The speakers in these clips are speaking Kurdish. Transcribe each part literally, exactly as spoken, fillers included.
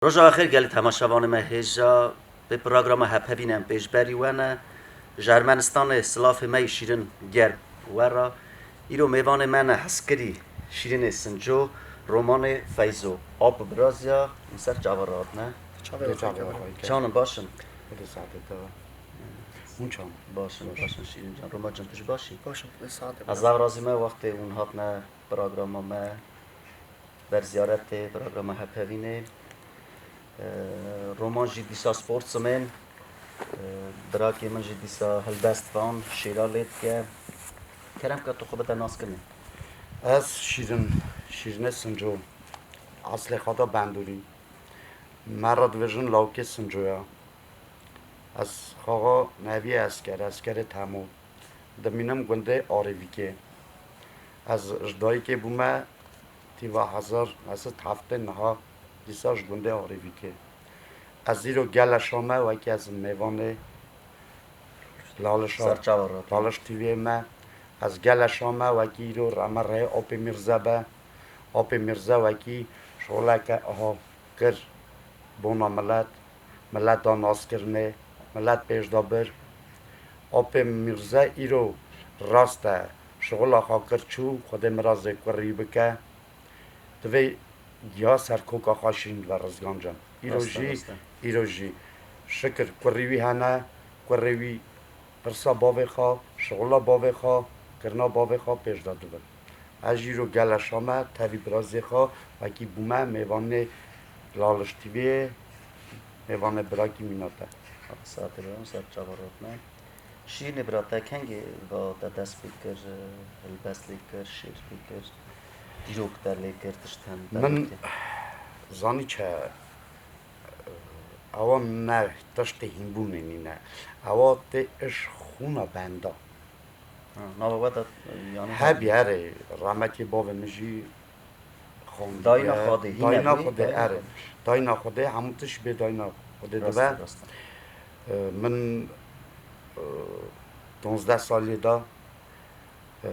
Roja xêr gelî temaşevanê me hêja, pê programa Hepevîn em pêşberî we ne. Ji Ermenistanê silafê me yî şîrin germ we re. Îro mêvanê me ne hezkirî şîrinê Sinco, romanê Feyzo. Ap û biraziya min ser çavan re hatine. Çavê Çavê xwe xwe kir. Çawan in, baş in? Bide saetê te. Hûn çawan? Baş in, baş in şîrin can. Roma can, tu jî baş î? Baş im, bide saetê. Ez zax razî me wextê hûn hatine programa me. Ber ziyaretê, programa Hepevînê. E, Roman jî dîsa sportsman. E, birakê min jî dîsa helbestvan, şêra lê dike. Kerem ke tu xwe bide naskirinê. Ez Şîrin, Şîrinê Sinco. Eslê xwe de Bendûrî. Me re dibêjin lawikê Sincoya. Ez xaxa neviyê Esker, Eskerê Temo. Dimînim gundê Arêvîkê. Ez ji dayikê bûme tîva hezar neh sed heftê niha dîsa ji gundê Arêvîkê. Ez îro gele şa me, wekî ez mêvanê Lalişa, Serçava Rotî. Laliş T V'yê me. Ez gele şa me, wekî îro re me rê Apê Mîrze be. Apê Mîrze wekî şoleke aha kir bona milet, milet da naskirinê, milet pêş da bir. Apê Mîrze îro rast e, şixula xwe kir çû, Xwedê mirazê kurî bike. Divê giya ser koka xwe şîn dibe Rizgan can. Îro Rast e, jî, rast e. Îro jî şikir kurî wî hene, kurê wî pirsa bavê xwe, şixula bavê xwe, kirina bavê xwe pêş de dibin. Ez jî îro gele şa me, tevî birazê xwe, wekî bûme mêvanê Laliş T V'yê, mêvanê birakî mîna te. Saetê be, ser çava rotne. Şîrînê bira te kengê va te dest pê kir, hilbest lê kir, şêr lê kir, dîrok te lê kir, tişt hene te Min lê kir? Zanî çi, ewa ne tiştê hînbûnê nîne. Ewa tê iş xûna benda. Ha, nava we de, yanî Hebî herê, rahmetê bavê min jî xandiye. Dayîna Xwedê, hîne Dayîna bû, Xwedê, Dayîna erê. Xwedê. Dayîna Xwedê, hemû tişt bê Dayîna Xwedê Rast dibe. e, rast e. E, min, e, donzdeh salî de, e,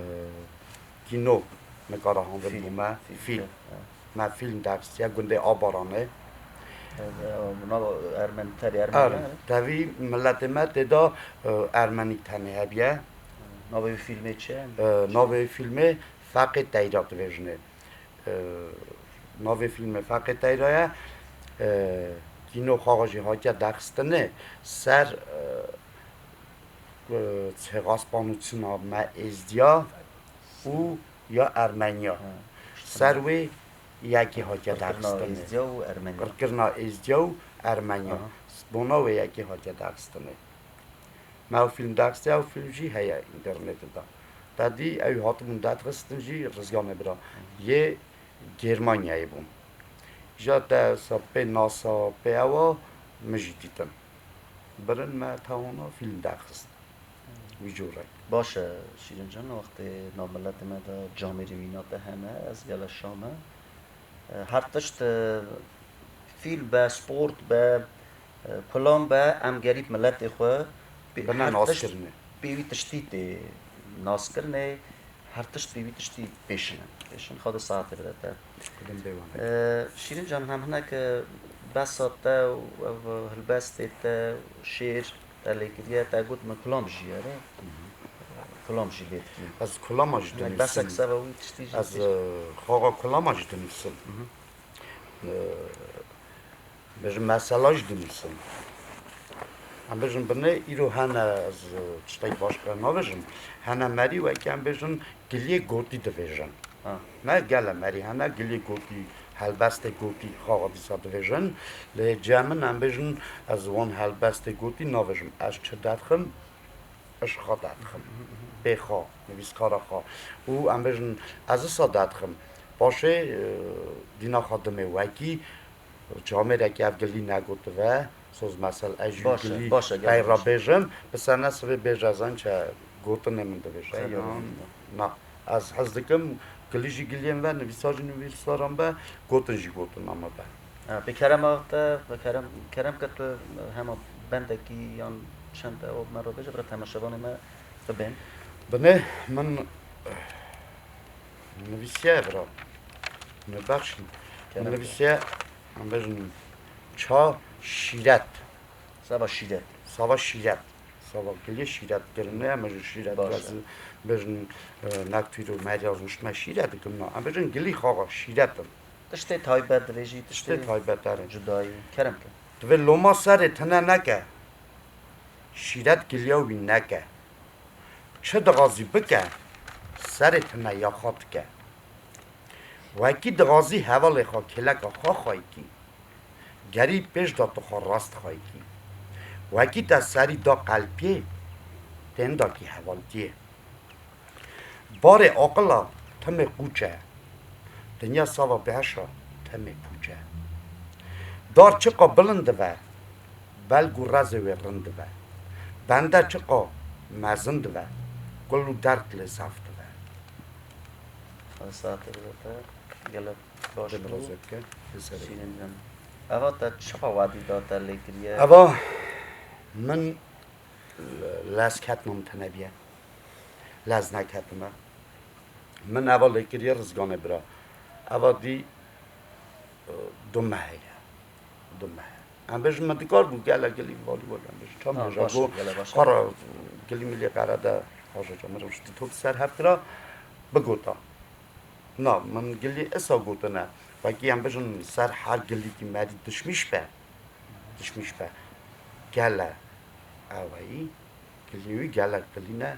kîno nikara hanvir Fîlm, bûme. Fîlm, Fîlm. Evet. Me fîlm derxistiye gundê Abaranê. E, e, nava Ermen-, terî Ermenî Er, hene? Tevî miletê me tê de, e, Ermenîk tenê hebiye. Navê wî fîlmê çi ye? E, navê wî fîlmê Feqê Teyra dibêjinê. E, navê fîlmê Feqê Teyra ye. E, kîno xaxa jî hatiye derxistinê ser, e, e, çêxaspan û çina me Êzdiya û ya Ermeniya. Ha. Ser wê yekê hatiye Qirkirina derxistinê. Êzdiya û Ermeniya. Qirkirina Êzdiya û Ermeniya. Aha. Bona wê yekê hatiye derxistinê. Me ew fîlm derxistî, ew fîlm jî heye înternetê de. Te dî ew hatibûn derxistin jî Rizganê bira. Yê Germanyayê bûn. Îja te sa pê nasa, pê ewa min jî dîtin. Birin me tewana fîlm derxist. Wî cûre. Baş e, Şîrin can, wextê nav miletê me de camêrî mîna te hene, ez gele şa me. E, her tişt, e, fîlm be, sport be, e, kulam be, em gerî bi miletê xwe pê-, Bine her tişt naskirinê. Pê wî tiştî tê naskirinê, her tişt pê wî tiştî pêşin in. Pêşin, Xwedê saetê bide te. Xwedê bê wan. E, Şîrin can, hem hineke besa te û ev hilbestê te, şêr te lê kiriye, te got min kulam jî ye, ne? Hı hı. Kulam jî lê dikî. Ez kulama jî Hinek dinivîsim. Behsek seba wî tiştî jî Ez, bêje. e, xaxa kulama jî dinivîsim. Hı hı. E, bêjim mesela jî dinivîsim. Em bêjin binê îro hene, ez, e, tiştekî baş kir nabêjim. Hene merî wekî em bêjin giliyê gotî dibêjin. Ha. Ne gele merî hene, giliyê gotî, helbestê gotî xaxa dîsa dibêjin. Lê cem min em bêjin, ez wan helbestê gotî nabêjim. Ez çi derxim, iş xwe derxim. Pê xwe, nivîskara xwe. Û em bêjin, ez isa derxim. Paşê, e, dîna xwe dimê wekî, camêrekî ev gilî negotive, soz mesel, ez jî Baş e, gilî baş e, gel pey re baş e. Bêjim, bi sene sivê bêje ez çi gotinê min dibêje. Sen yan, dibêjî. Na. Ez hez dikim, gilî jî giliyên ve, nivîsar jî nivîsaran be, gotin jî gotina me be. Ha, bi kerema te, bi kerem, kerem ke tu hema bendekî yan çend ew me re bêje, bira temaşevanê me bibên. Binê min nivîsiye bira. Min bexşî. Kerem ke. Min nivîsiye, em bêjin, Ça şîret. Seba şîret. Sava şîret. Sava gilê şîret kirine, em ji şîret Baş e. ez bêjin, e, nek tîro merya rûşme şîret dikim na. Em bêjin gilî xaxa şîret in. Tiştê taybet divêjî, Tiştê taybet er in. Cudayî. Kerem ke. Divê loma serê tine neke. Şîret giliya wî neke. Çi dixazî bike, serê tine ya xwe dike. Wekî dixazî hevalê xwe kêleka xwe xweyîkî. Gerî pêş de tu xwe rast xweyîkî. Wekî te serî da qelpiyê, tên dakî hevaltiyê. Barê aqila timê qûç e. Dinya sava bêheşa timê pûç e. Dar çiqa bilind dibe, belg û rezê wê rind dibe. Bende çiqa mezin dibe, gul û derd lê zaf dibe. Saetê bide te gelek baş Dil bû. razê bike, li serê. Şîrin dem. Eva te çiqa wadî da te lê kiriye? Eva min lez ketina min tine biye. Lez neketime. Min eva lê kiriye Rizganê bira. Eva dî, e, du meh heye. Du meh. Em bêjin min dikar bû gelek gilî valî wek em bêjin. Çam Ha, bêja baş e, got, gelek baş e. qara gilî milî qere de haja camir rûştî top ser hev kira, bigota. Na, min gilî esa gotine. Wekî em bêjin ser her gilîkî merî dişmîş be. Dişmîş be. Gele eweyî, gilî wî gelek gilîne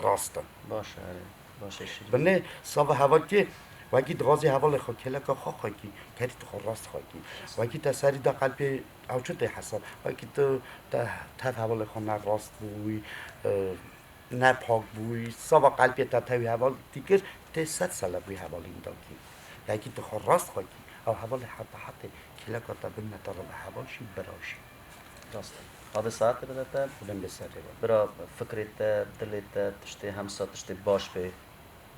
rast in. Baş e, erê. Baş e, şîrin. Binê sava hevalkê, wekî dixwazî hevalê xwe kêleka xwe xwekî, kerî tu xwe rast xwekî. Wekî te serî da qelpê ew çi tê hesab? Wekî tu te tev hevalê xwe ne rast bû wî, e, ne pak bû wî, sava qelpê te tewî hevaltî kir, tê sed seleb wî hevalîn dakî. Wekî tu xwe rast xwekî, ew hevalê heta hetê kêleka te bimîne te re bi heval jî bira jî. Rast e. Xwedê saetê bide te. Xwedê bê serê we. Bira fikrê te, dilê te, tiştê hemsa tiştê baş bê.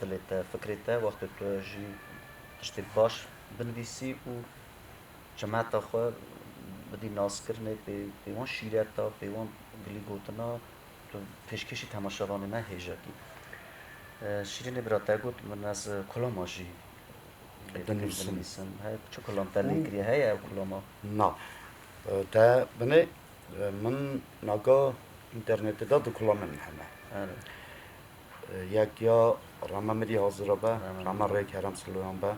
Dilê te, fikrê te, wextê tu jî tiştê baş binivîsî û cemeta xwe bidî naskirinê pê, pê wan şîreta, pê wan gilî gotina, tu pêşkêşî temaşevanê me hêja kî. E, Şîrînê bira te got, min ez kulama jî lê Dinivîsim. dinivîsim. He, çi kulam te lê kiriye? Heye ew kulama? Na. E, te binê, e, min naga înternetê de du kulamên min hene. Erê. E, yek ya Rama Mirî hazira be, Rama Rama Mirî. Rê Kerem Siloyan be.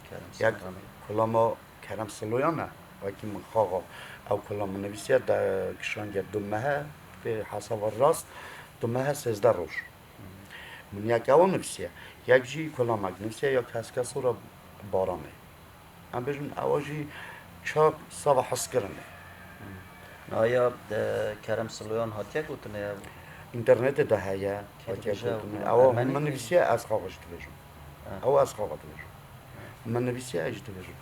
Kerem Yek Siloyan. kulama Kerem Siloyan e, wekî min xaxa ew kulama nivîsiye de kişandiye du mehe, pê hesaba rast, du mehe sêzdeh roj. Min yek ewa nivîsiye. Yek jî kulamek nivîsiye ya Keskesora Baranê. Em bêjin ewa jî çap sava hezkirinê. Aya, e, Kerem Siloyan hatiye gotinê ew? Înternetê de heye, Kê hatiye dibêje ew? gotinê. Ewa Ermenî min mi? Nivîsiye ez xaxa jî dibêjim. Ha. Ewa ez xaxa dibêjim. Min nivîsiye ez jî dibêjim.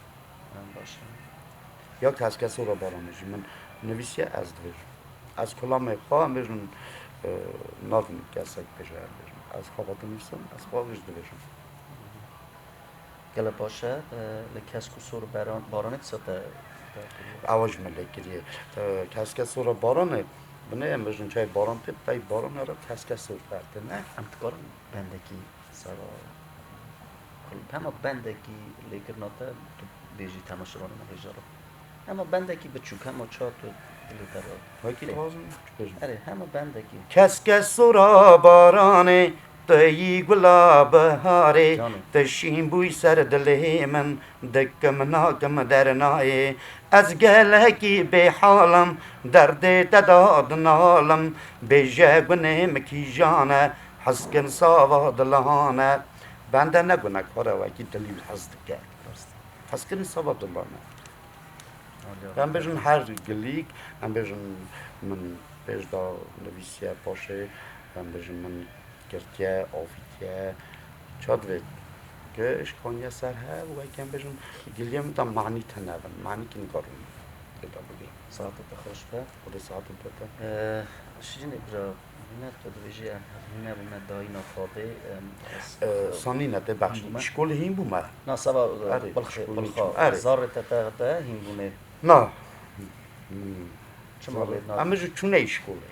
Ha, baş e. Ya Keskesora Baranê jî min nivîsiye ez dibêjim. Ez kulamê xwe em bêjin, e, nadim kesek bêje em bêjin. Ez xaxa dinivîsim, ez xaxa jî dibêjim. Gele baş e, e, li Keskesora Baran-, Baranê disa te, te kiriye? Ewa ji min lê kiriye. E, Keskesora Baranê, binê em bêjin çay Baran tê, pey Baranê re Keskesor ferte ne? Em dikarin bendekî sera kul-, hema bendekî lêkirina te tu bêjî temaşevanê me hêja re. Hema bendekî biçûk, hema ça tu dilê te re. Wekî Pê. Dixwazim bêjim. Erê, hema bendekî. Keskesora Baranê, tu yî gula biharê, Canım. Tu şîn bûyî ser dilê min, dikim nakim dernayê. Ez gelekî bêhal im, derdê te da dinalim. Bêje gunê min kîjan e, hizkin sava dilan e. Bende ne gunek xwe re wekî dilî wî hez dike. Hizkirin sava dilan e. Em bêjin her gilîk, em bêjin min pêş da nivîsiye paşê, em bêjin min girtiye, avîtiye. Ça divê? Giş kaniye ser hev, wekî em bêjin giliyê min de manî tune bin, manî ki nikarin tê de bigirin. Saeta te xweş be. Xwedê saetin te te. Ee, Şirînê bira, hûne tu dibêjî em hûne bûme dayîna xwe bê, em, ez, Ee, Sanîne tê bexşî. Bûme. Şkolê hîn bûme. Na sava, Erê, bilxê, şkolê bilxa, çû. Erê. Zarê te te, te hîn bûne. Na. Hmm. Çima lê nadin? Em ji çûneyî şkolê.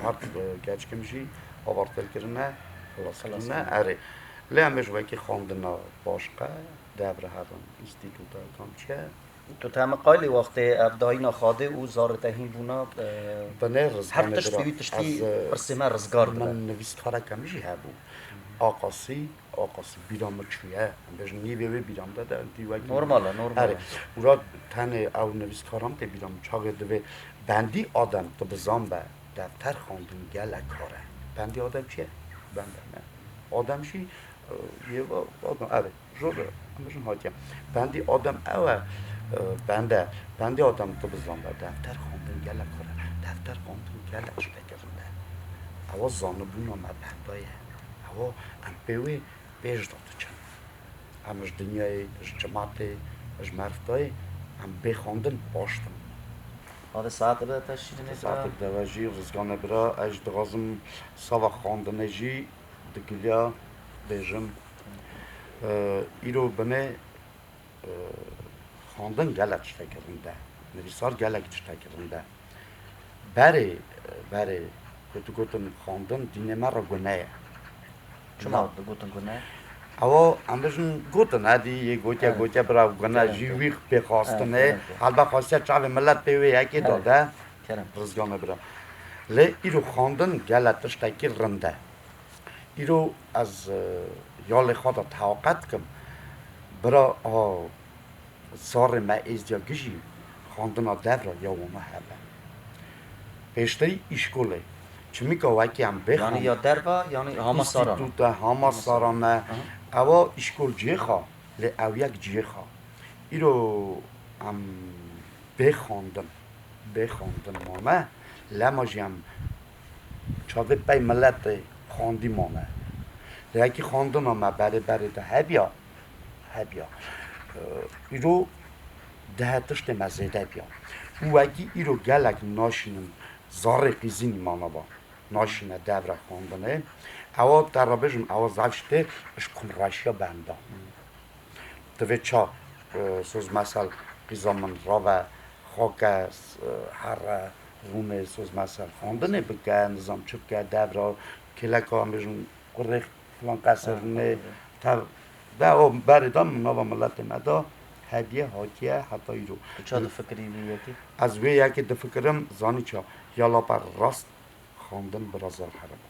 Her, e, keçkim jî avartel kirine, xilas kirine, kirine. Erê. Lê em ji wekî xwendina başqe, devre herin, înstîtuta, kam çi ye, Tu te heme qaylê wextê ev dayîna xadê û zarê te hîn bûna, e, Binê her rizganê tişt bira, wî tiştî ez, e, pirsê me rizgar dibe. Min nivîskarekem jî hebû. Aqasî, Aqasî bîra min çûye. Em bêjin nîvê wê bîra min de, de, dî wekî Normal e, normal Erê, e. Ûra tenê ew nivîskaran tê bîra min. Çaxê divê bendî Adem tu bizan be, defter xwendin gelek kar e. Bendî Adem çi ye? Bende ne. Adem jî, e, yê va, va, erê. Jor, em bijin hatiye. Bendî Adem ew e, e, bende. Bendî Adem tu bizan be. Defter xwendin gelek kar e. Defter xwendin gelek tiştekî rind e. Ewa zanibûna me benda ye. Ewa em pê wê pêş de diçin. Em ji dinyayê, ji cimatê, ji merivtayê em bê xwendin baş dimînin. Hadi saet be te şîrinê bira. Saet bi dewe jî rizgane bira. Ez jî dixwazim sava xwendinê jî digiliya bêjim. E, îro binê, e, xwendin gelek tiştekî rind e. Nivîsar gelek tiştekî rind e. Berê, berê, ku tu gotin xwendin dînê me re gune ye. Çima digotin gune? Ewa, em bijin gotin, edî yê gotiye, Evet. gotiye bira gune, Evet, jî evet. wî pê xwastin Evet, ê. evet, evet. Helbe xwestiye çavê millet pê wê yekê Evet. dade. Kerem. Rizgane bira. Lê îro xwendin gele tiştekî rind e. Îro ez, e, ya lê xwe de teqet dikim. Bira, a, zarê me êzdiya gijî xwendina devra ya wana hebe. Pêştirî îşkolê. Çimîka wekî em bê Yanî xwend- ya derva, yanî hama sara me. Înstîtûte, hama Hama sara sara me. Aha. Ewa îşkol cihê xwe, lê ew yek cihê xwe. Îro em bê xwendin. Bê xwendin mane, lema jî em çavê pey miletê xwendî mane. Lê yekî xwendina me berê berê de hebiya, hebiya. Îro deh tiştê me zêde biya. Û wekî îro gelek naşînin zarê qîzînî manava. Naşîne devre xwendinê. Ewa te re bêjim, ewa zaf ji tê ji kumreşiya benda. Divê ça, e, soz mesel qîza min rave, xake, s-, e, here, rûnê, soz mesel xwendinê bike, nizam çi bike, devra, kêleka, em bêjin, kurê filan qesir rûnê, tev, de o berê de min nava miletê me de hediye hatiye heta îro. Tu ça difikirî vê yekê? Ez vê yekê difikirim, zanî ça, ya lape rast xwendin bira zar here bû.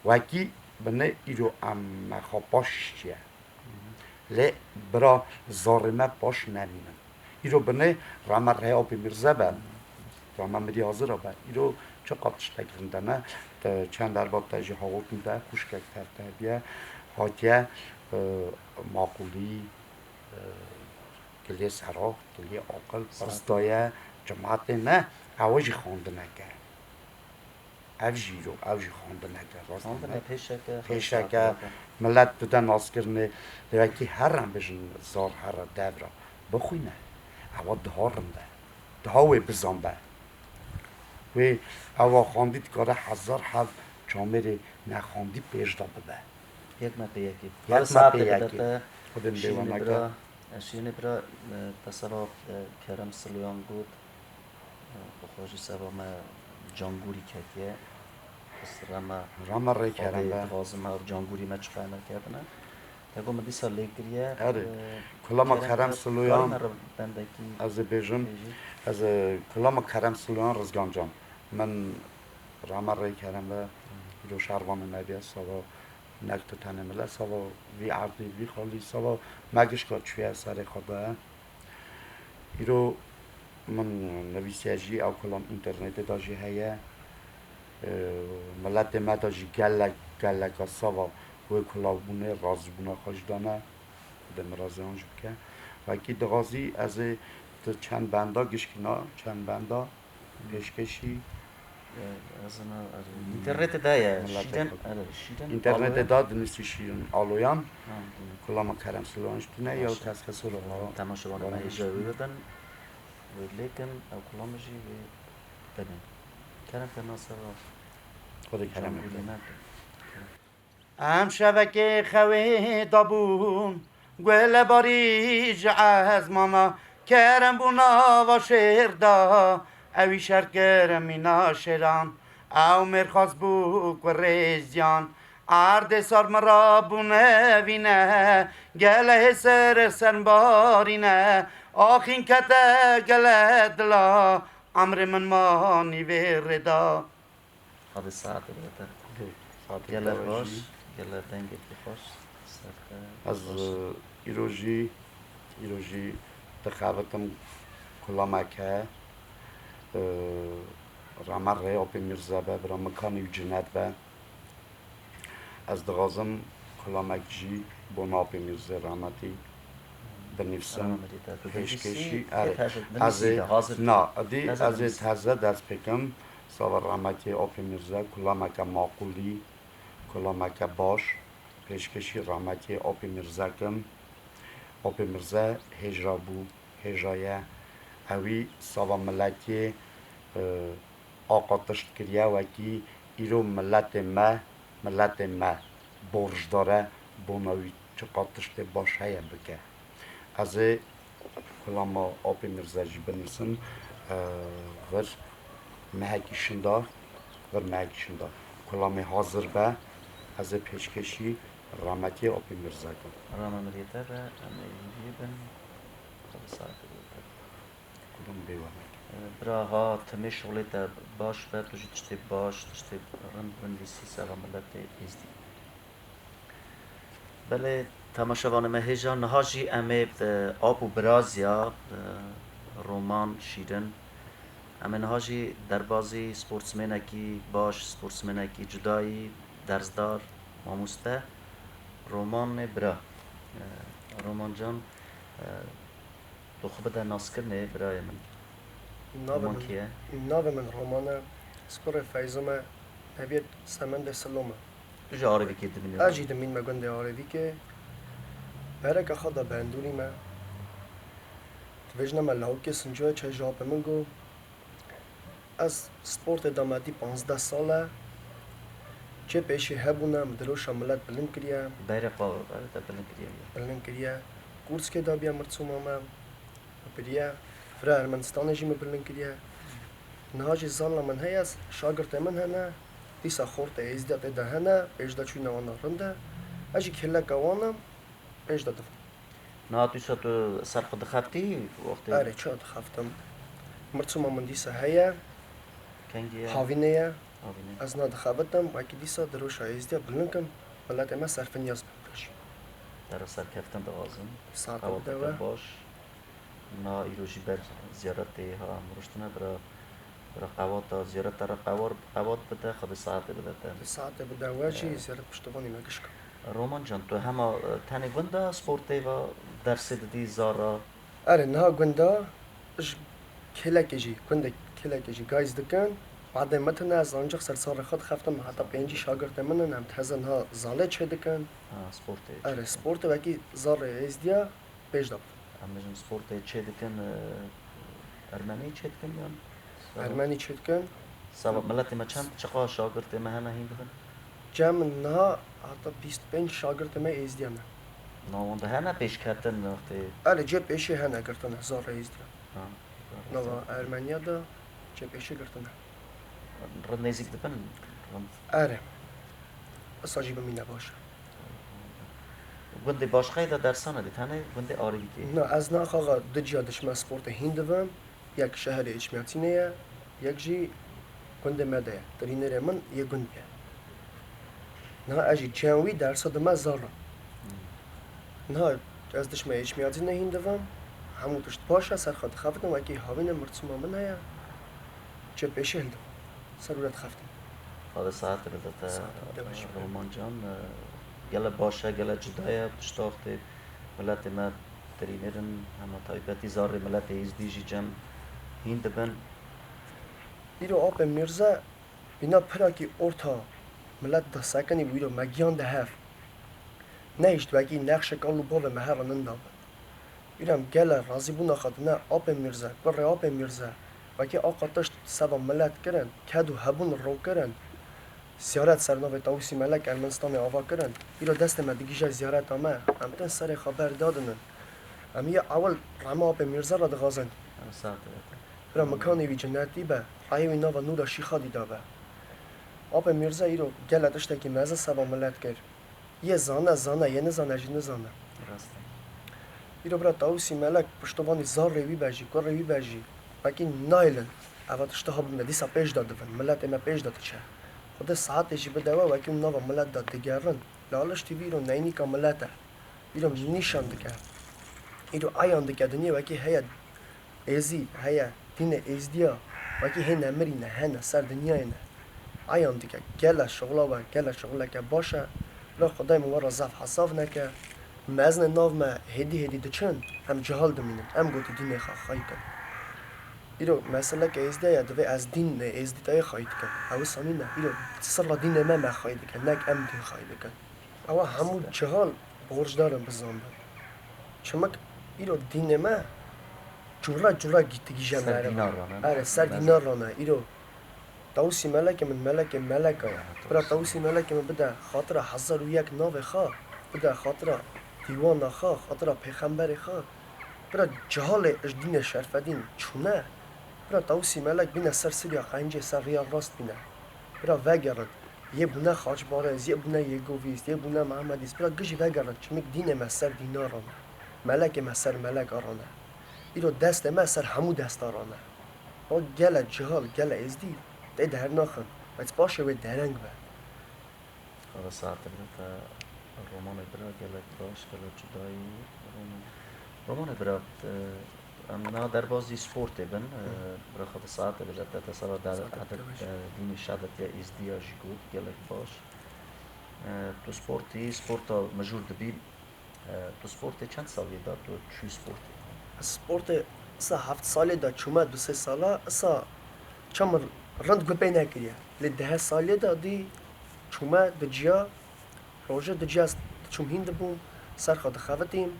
Wekî binê îro em me xwe paş şiye. Lê bira zarê me paş nemînin. Îro binê rame rê Apê Mîrze be, rame Mirî Hazira be. Îro çiqas tiştek rinde ne. Te çend erba te jî hawtin te, xwişkek tev te hediye, hatiye, e, maqûlî, e, gilê sera, gilê aqil, pirs daye, cimatê me, ew jî xwendineke. Ev jî îro, ew jî xwendineke, rast Xwendine me. pêşeke, Pêşeke, xwendineke. Milet bide naskirinê, lê wekî here em bêjin zar here devra bixwîne, ewa diha rind e. Diha wê bizan be. Wê ewa xwendî dikare hezar hev çamêrê nexwendî pêş de bibe. Yek me pê yekê. Yek Hadi me saetê pê bide yekê. te. Xwedê Şîrinê bêwaneke. bira, e, Şîrinê bira, e, te seba, e, Kerem Siloyan got, e, bi xwe jî seba me cangûrî ketiye. Pis rema Rema rê Xwedê kerem be. dixwazim ev cangûrî me çi qemer ketine. Te got min dîsa lê kiriye. Erê, e, Kulama Kerem Kerem te Siloyan, karî me re bendekî ez ê bêjim, bêjî? ez ê Kulama Kerem Siloyan Rizgan Can. Min rema rê kerem be, îro şervanê me diye seba Nek tu tenê mile sava vî erdî, vî xalî sava me gişka çûye serê xwe de. Îro min nivîsiye jî, ew kulam înternetê de jî heye. Ee, miletê me de jî gelek, geleka sava wê kulavbûnê, razîbûna xwe jî dane. Xwedê miraziyan jî bike. Wekî dixwazî ez ê tu çend benda gişkîna, çend benda pêşkêşî. Ee, ez na, ez, înternetê de ye. Miletê Şîden, xwe. Erê, Şîden Înternetê Aloyan. de dinivîsî Şîrin Aloyan. Ha, dinivîsî. Kulama Kerem Siloyan jî tune ya Baş e. Tezke Solo. Temaşevanê me hêja wê bibin. Wê lêkin ew kulama jî wê bibin. Kerem te naseba. Xwedê kerem Can bike. Gulî me. Em şevekê xewê dabûn, gulebarî ji ezmana, kerem bû nava şêr da, ewî şer kir mîna şêran, ew mêrxas bû kurê ziyan, erdê sar min rabûne vîne, gelehê ser senbarîne, Axîn kete gele dila, emrê min manî vê rêda. Xwedê saetê bide te. Saetê Gele te baş, jî. Gele dengekî xweş. Ser te Ez, baş. e, îro jî, îro jî dixebitim kulameke, e, rehmet rê Apê Mîrze be, bira Mikanî û Cinet be. Ez dixwazim kulamek jî bona Apê Mîrzê rehmetî binivîsim. Rehmetî te. Tu Pêşkêşî, dinivîsî, erê. Tê teze Ez ê, dinivîsî de, hazir na, dî. Teze Ez ê dinivîsî. Teze dest pê kim. Sava rehmetî Apê Mîrze, kulameke maqûlî, kulameke baş, pêşkêşî rehmetî Apê Mîrze kim. Apê Mîrze hêja bû, hêja ye. Ewî sava miletiyê, e, aqatişt kiriye, wekî îro miletê me, miletê me borcdar e, bona wî çiqas tiştê baş heye bike. Ez ê kulama Apê Mîrze jî binivîsim, e, vir mehekî şinda, vir mehekî şinda. Kulamê hazir be, ez ê pêşkêşî rehmetiyê Apê Mîrze kim. Rama miriyê te be, em ê hîviyê bin. Xwedê saetê bide te. Kulam bê we. Bira ha timê şolê te baş be, tu jî tiştê baş, tiştê rind binivîsî sava miletê êzdî. Belê, temaşevanê me hêja, niha jî em ê, e, ap û biraziya, e, Roman Şîrin. Em ê niha jî derbazî sportsmenekî baş, sportsmenekî cudayî, dersdar, mamoste Romanê bira. E, Roman can, e, Tu xwe bide naskirinê birayê min. Navê Roman min, kî ye? Navê min Roman e. Ji kurê Feyzo me, neviyê Semendê Silo me. Tu jî Arêvîkê dimînî? Ez jî dimîn me gundê Arêvîkê. Bereka xwe da Bendûrî me. Divêjine me lawikê Sincoyê çê ji apê min got. Ez sportê de me dî panzdeh sal e. Çê pêşî hebûne, min diroşa milet bilind kiriye. Beyreqa te bilind kiriye. Bilind kiriye. Kûrskê de bîye mirçûma me. Biriye. Vira Ermenistanê jî min bilind kiriye. Niha jî zana min heye, şagirtê min hene. Dîsa xortê êzdiya tê de hene, pêş de çûyîna wan a rind e. Ez jî kêleka wan im, pêş de divim. Niha tu îşa tu ser xwe dixebitî wextê? Erê, çawa dixebitim? Mirçûma min dîsa heye. Kengî ye? Havînê ye. Havînê. Ez niha dixebitim, wekî dîsa diroşa êzdiya bilind kim, miletê me serfinyaz bin pêş. Te re serkeftin dixwazim. Saetê bide we. Qewateke baş. Niha îro jî ber ziyaretê ha em rûştine bira. Re qewata ziyareta re qewar, qewat bide, Xwedê saetê bide te. Xwedê saetê bide we jî, e, ziyaret piştevanî me gişka. Roman can, tu hema, e, tenê gund de sportê ve dersê didî zara? Erê, niha gund de ji kêlekê jî, gundê kêlekê jî guys dikin. Badê min tune, ez ancaq ser zarê xwe dixeftim, heta pêncî şagirtê min in, em teze niha zalê çê dikin. Ha, sportê. Erê, sportê wekî zarê êzdiya. Pêş de. Em bêjin sportê çê dikin, e, ermenî çê dikin yan? Ermenî çê dikin. Seba miletê me çend, çiqa şagirtê me hene hîn dibin? Cem niha heta bîst pênc şagirtê me êzdiya ne. Nav wan de hene pêşketin wextê? Erê, cê pêşê hene girtine, zarê êzdiya. Ha. Nava Ermeniya de cê pêşê girtine. Rind nêzîk dibin? Rind. Erê. Esa jî bimîne baş e. Gundê başqayê de dersan edî, tenê gundê Arêvîkê? Na, ez naxaxa du ciya dişme sportê hîn divim. Yek şeherê Êçmiyatînê ye, yek jî gundê me de ye. Trînerê min yê gund ye. Niha ez jî çend wî dersa dime zar re. Hmm. Niha ez dişme Êçmiyatînê hîn divim. Hemû tişt baş e, ser xwe dixebitim, wekî havînê mirçûma min heye. Çê pêşê hildim. Ser wira dixeftim. Xwedê saetê bide te, Saetê bide we jî. Roman can, e, gele baş e, gele cuda ye, tişta wextê miletê me tirînêr in, hema taybetî zarê miletê êzdî jî cem hîn dibin. Îro apê Mîrze bîna pirakî orta milet de sekinî bû, îro me giyan de hev. Nehişt wekî nexşe kal û bavê me hev ninda bin. Îro em gele razîbûna xwe dine apê Mîrze, kurê apê Mîrze, wekî aqa tişt seba milet kirin, ked û hebûn ro kirin, ziyaret ser navê Tawusî Melek Ermenistanê ava kirin, îro destê me digîje ziyareta me, em tên serê xwe ber dadinin. Em yê ewil rehma apê Mîrze re dixwazin. Em saet dibe. Bira mikanê wî cenetî be, rehê wî nava nûra şîxa dîda be. Apê Mîrze îro gele tiştekî mezin seba milet kir. Yê zane, zane, yê nizane jî nizane. Rast e. Îro bira Tawusî Melek piştovanî zarê wî be jî, kurê wî be jî, wekî nahêlin eva tişta ha bimne, dîsa pêş de divin, miletê me pêş de diçe. Xwedê saetê jî bide we, wekî hûn nava milet de digerin. Laliş T V îro neynîka milet e. Îro nîşan dike. Îro eyan dike dinyê wekî heye êzî, heye dînê êzdiya, wekî hê nemirî ne, hene ser dinyayê ne. Eyan dike, gele şixula we, gele şixuleke baş e. Bila Xwedayê min we re zaf hesav neke. Mezinê nav me hêdî hêdî diçin, em cihal dimînin. Em gotî dînê xwe xayî kin. Îro meseleke êzdiya ye, divê ez dînê êzdîtayê xayî dikim. Ew wisa nîne. Îro sirra dînê me me xayî dike, nek em dîn xayî dikin. Ewa hemû cihal borcdar in bizanbin. Çimik îro dînê me cûre cûre gî-, digîje Ser meriv. Dînar rane, ne? Erê, ser Mezin. Dînar rane. Îro Tawusî Melekê min, Melekê Meleka ye. Ha, Bira Tawusî. Tawusî Melekê min bide xatira hezar û yek navê xwe, bide xatira dîwana xwe, xatira pêxemberê xwe. Bira cihalê ji dînê şerfedîn çûne. Bira Tawusî Melek bîne ser siriya qencê, ser riya rast bîne. Bira vegerin. Yê bûne xaçbarêz, yê bûne yêgovîst, yê bûne mehemedîst. Bira gijî vegerin. Çimik dînê me ser dînaran e. Melekê me ser melekaran e. Îro destê me ser hemû destaran e. O gele cihal, gele êzdî tê dernaxin. Bes paşê wê dereng be. Xweda saetê bide te, Romanê bira gelek baş, gelek cudayî. Roman-, Romanê bira, e, em niha derbazî sportê bin. E, Hı. Bira Xweda saetê bide te, te sera der-, Saetê bide edet, weş. E, dînê şehadetiya êzdiya jî got, gelek baş. E, tu sportî, sporta mijûl dibî. E, tu sportê çend salî da tu çû sportê? Sportê isa heft salê da çûme, du sê sala, isa çamin rind guh pê nekiriye. Lê deh salê da dî çûme, diciya, rojê diciya diçûm hîn dibûm, ser xwe dixebitîm.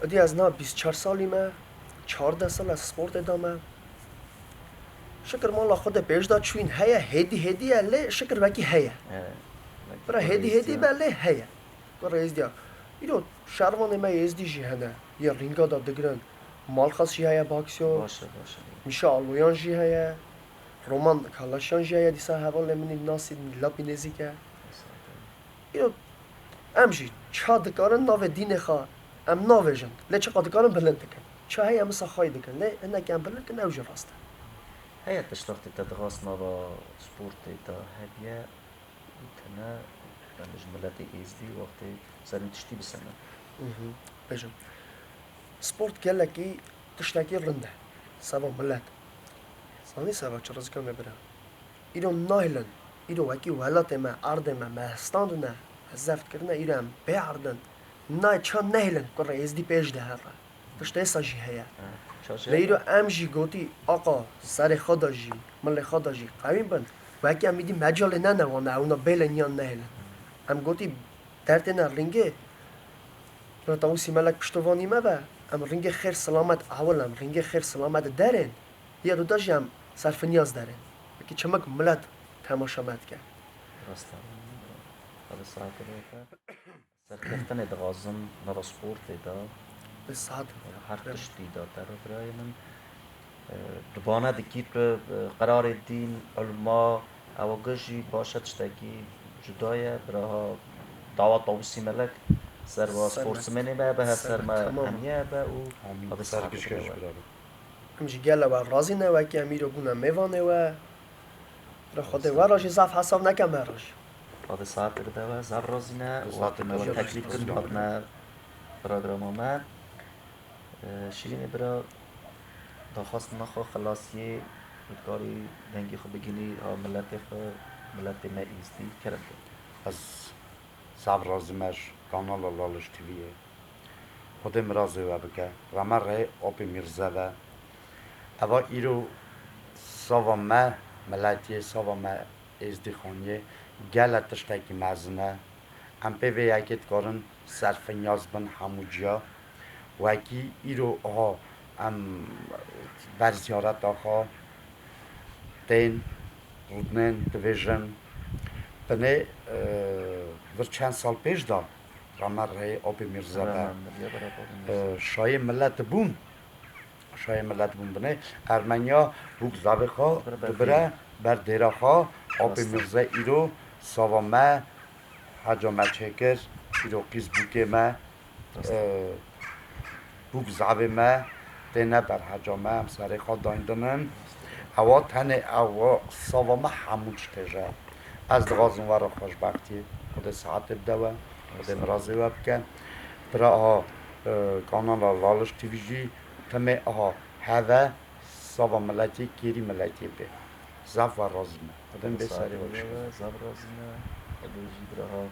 Îdî ez niha bîst çar salî me, çardeh sal ez sportê da me. Şikir mala Xwedê pêş da çûyîn heye, hêdî hêdî ye, lê şikir wekî heye. Evet. Bira hêdî hêdî be lê heye. Kurê êzdiya. Îro şervanê me êzdî jî hene. Yê rînga da digirin. Malxas jî heye, Baksyo. Baş e, baş e. Mîşa Aloyan jî heye. Roman Kalaşyan jî heye. Dîsa hevalê min î nasî, lapî nêzîk e. Îro em jî ça dikarin navê dînê xwe, em navêjin. Lê çiqa dikarin bilind dikin. Ça heye em wisa xayî dikin. Lê hinekî em bilind kin, ew jî rast e. Heye tişt wextê te dixwast nava sportê te hebiye, Tene, yani ji miletê êzdî wextê serî tiştî bisene. Mhm. Bêjim. Sport gelekî tiştekî rind e. Seba milet. Zanî seba çi rizika me bira. Îro nahêlin. Îro wekî welatê me, erdê me, me standine, me zeft kirine, îro em bê erdin. Nayê ça nehêlin kurê êzdî pêş de here. Tiştê sa jî heye. Ha, ça jî Lê îro heye. Em jî gotî, aqa, serê xwe de jî, milê xwe de jî qewîn bin. Wekî em îdî mecalê nene wan, ewna bêlên yan nehêlin. Em gotî, dertêne ringê, Tawusî Melek piştovanî me be, em ringê xêr silamet ewil em, ringê xêr silamet derên. Ya du de jî em serfinyaz derên. Wekî çimik milet temaşa me dike. Rast e. Hadi saetê bê te. Serkeftinê dixwazin nava sportê de, Bi saet. Her tiştî de te re birayê min, e, dubane dikî tu, e, qerarê dîn, ulema, ewa gijî baş e tiştekî cuda ye, biraha dawa Tawusî Melek, ser va Ser me. sportsmenê me be, he Ser ser me. me, Tamam. hemiye be û Amîn. Abi Ser saetê gişke be ji we. bira be. Em jî gele we razî ne, wekî em îro bûne mêvanê we. Re Xwedê we re jî zaf hesab neke me re jî. Xwedê saetê bide we, zaf razî ne, Zaf wextê me we razî teklîf ne. kirin, hatine programa me. E, Şîrînê bira, daxwastina xwe xilasiyê, tu dikarî dengê xwe bigihînî, ha miletê xwe, miletê me êzdî, kerem ke. Ez zaf razî me ji kanala Laliş T V'yê. Xwedê mirazê we bike. Reme rê Apê Mîrze ve. Eva îro sava me, miletiyê sava me Êzdîxaniyê gele tiştekî mezin e. Em pê vê yekê dikarin serfinyaz bin hemû ciya. Wekî îro aha em ber ziyareta xwe tên, rûdinên, divêjin. Binê, e, vir çend sal pêş de Rame rê Apê Mîrze be. Rame rê Apê Mîrze. E, şayê milet bûn. Şayê milet bûn binê. Ermeniya bûk zavê xwe Dibire ber dibire dêrê. ber dêra xwe. Apê Rast e. Mîrze îro sava me, heca me çêkir, îro qîz bûkê me, Rast e. e, Bûk zavê me têne ber heca me, em serê xwe dayndinin. Ewa tenê ew sava me hemû tiştê ji. Ez dixwazim we re xweşbextiyê, Xwedê sihetê bide we, Xwedê mirazê we bike. Bira aha, e, kanala Laliş T V jî timê aha heve sava miletî, kêrî miletî bê. Zaf we razî me. Xwedê bê serê we bişkîne. Zaf razî me. Xwedê jî bira ha,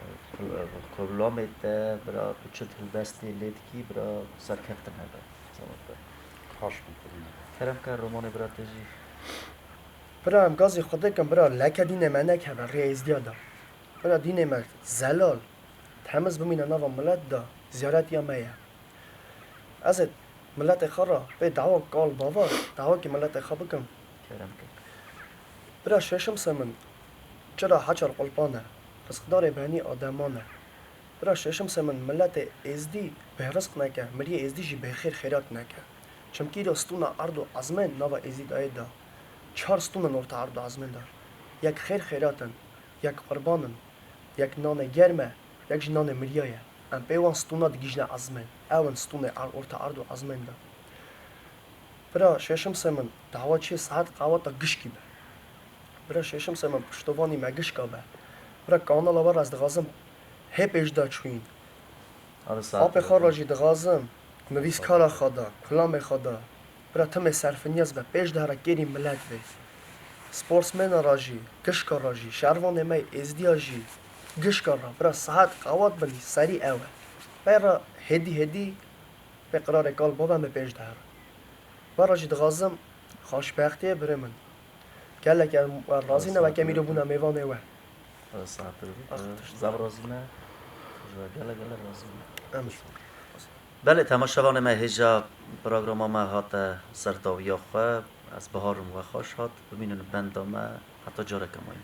e, kol-, e, kolamê te, bira tu çi helbestê lê dikî, bira serkeftin hebe. Selamet be. Baş bû, xwedî me. Kerem ke romanê bira te jî. Bira em gazî Xwedê kin, bira leke dînê me nekeve rêya Êzdiya de. Bira dînê me zelal, temiz bimîne nava milet de, ziyaretiya me ye. Ez ê miletê xwe re pê dawa kal bava, dawakî miletê xwe bikim. Kerem ke. Bira şeşim se min, çira heçar qulpan e, rizqdarê benî ademan e. Bira şeşim se min, miletê Êzdî bêrizq neke, miriyê Êzdî jî bêxêr xêrat neke. Çimkî îro stûna erd û ezmên nava Êzdî dayê da. Çar stûn in orta erd û ezmên de. Yek xêr xêrat in, yek qurban in, yek nanê germ e, yek jî nanê miriya ye. Em pê wan stûna digihîjine ezmên. Ew in stûnê er-, orta erd û ezmên de. Bira şeşim se min, dawa çê saet qaweta gişkî be. Bira şeşim se min, piştovanî me gişka be. Bira kanala we re ez dixwazim hê pêş de çûyîn. Apê xwe re jî dixwazim, nivîskara xwe de, kulamê xwe de, bira timê serfinyaz be, pêş de here kêrî milet bê. Sportsmena re jî, gişka re jî, şervanê me yê Êzdiya jî, gişka re, bira saet qawet bin, serî ew e. Pey re hêdî hêdî pê qirarê kal bava me pêş de here. We re jî dixwazim xweşbextiyê birê min. Gelek em we razî ne, weke em îro bûne mêvanê we. Saetir bû. Zaf razî me. Ji we gelek gelek razî me. Em jî. Belê, temaşevanê me, hêja programa me hate ser dawiya xwe. Ez biharim we xweş hat. Bimînin benda me heta careke mayîn.